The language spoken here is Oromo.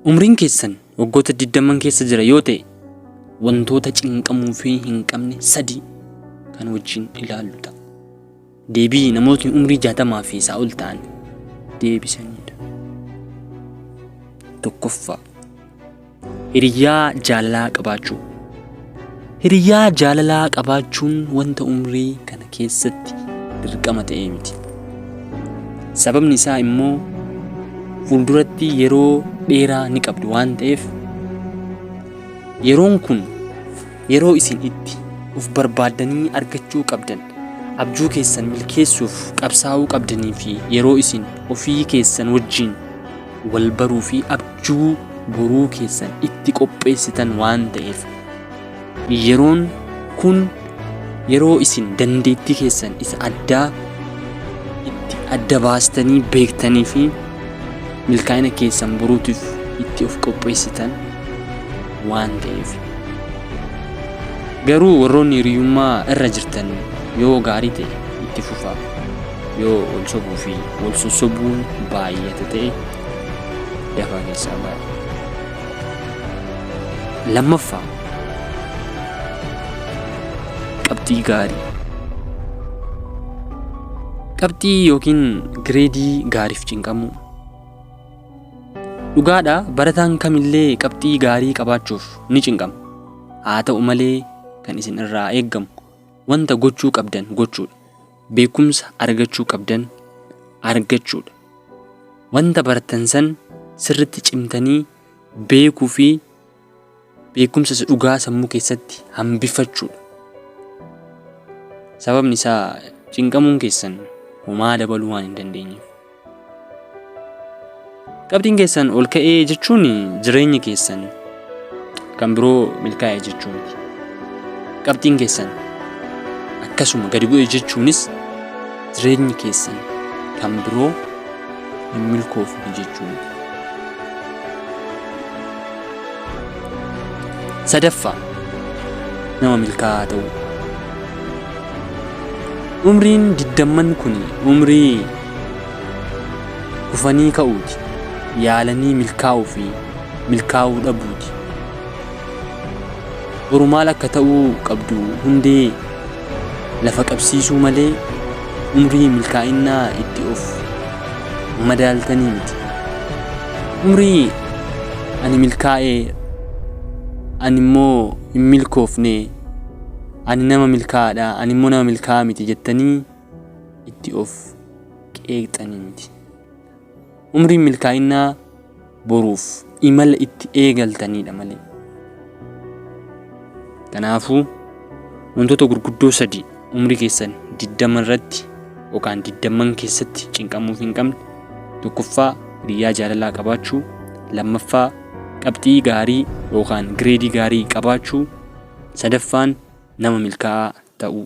Umriin keessan waggoota 20n keessa jira yoo ta'e, wantoota cinqamuufii hin qabne 3 kan wajjin ilaallu ta'a. Deebii namootni umrii 60 fi isaa ol ta'an deebisaniidha. Tokkoffaa. Hiriyyaa jaalalaa qabaachuu. Hiriyyaa jaalalaa qabaachuun wanta umrii kana keessatti dirqama ta'ee miti. Sababni isaa immoo fuulduratti yeroo dheeraa ni qabdu waan ta'eef yeroon kun yeroo isin itti of barbaaddanii argachuu qabdan, abjuu keessan milkeessuuf qabsaa'uu qabdanii fi yeroo isin ofii keessan wajjin wal baruu fi abjuu boruu keessan itti qopheessitan waan ta'eef. Yeroon kun yeroo isin dandeettii keessan isa addaa itti adda baastanii beektanii fi milkaa'ina keessan boruutiif itti of qopheessitan waan ta'eef. Garuu warroonni hiriyummaa irra jirtan yoo gaarii ta'e itti fufaa. Yoo wal sobuu fi wal sossobuun baay'ata ta'e dafaa keessaa ba'a. Lammaffaa, qabxii gaarii. Qabxii yookiin gireedii gaariif cinqamuu. Dhugaadha, barataan kamillee qabxii gaarii qabaachuuf ni cinqama. Haa ta'u malee kan isin irraa eeggamu wanta gochuu qabdan gochuudha. Beekumsa argachuu qabdan argachuudha. Wanta barattan san sirritti cimtanii beekuu fi beekumsa isa dhugaa sammuu keessatti hambifachuudha. Sababni isaa cinqamuun keessan homaa dabaluu waan hin dandeenyeef. Qabxiin keessan ol ka'ee jechuun jireenyi keessan kan biroo milkaa'e jechuu miti. Qabxiin keessan akkasuma gadi bu'e jechuunis jireenyi keessan kan biroo hin milkoofne jechuu miti. Sadaffaa, nama milkaa'aa ta'uu. Umriin diddamman kun umrii kufanii ka'uuti, yaalanii milkaa'uu fi milkaa'uu dhabuuti. Boru maal akka ta'uu qabdu hundee lafa qabsiisuu malee umrii milkaa'innaa itti of madaaltanii miti. Umrii ani milkaa'e, ani immoo hin milkoofne, ani nama milkaa'aadha, ani immoo nama milkaa'aa miti jettanii itti of qeeqxanii miti. Umriin milkaa'innaa boruuf imala itti eegaltaniidha malee. Kanaafuu wantoota gurguddoo sadi umrii keessan 20 irratti yookaan digdamman keessatti cinqamuuf hin qabne: tokkoffaa, hiriyyaa jaalalaa qabaachuu, lammaffaa, qabxii gaarii yookaan gireedii gaarii qabaachuu, sadaffaan nama milkaa'aa ta'uu.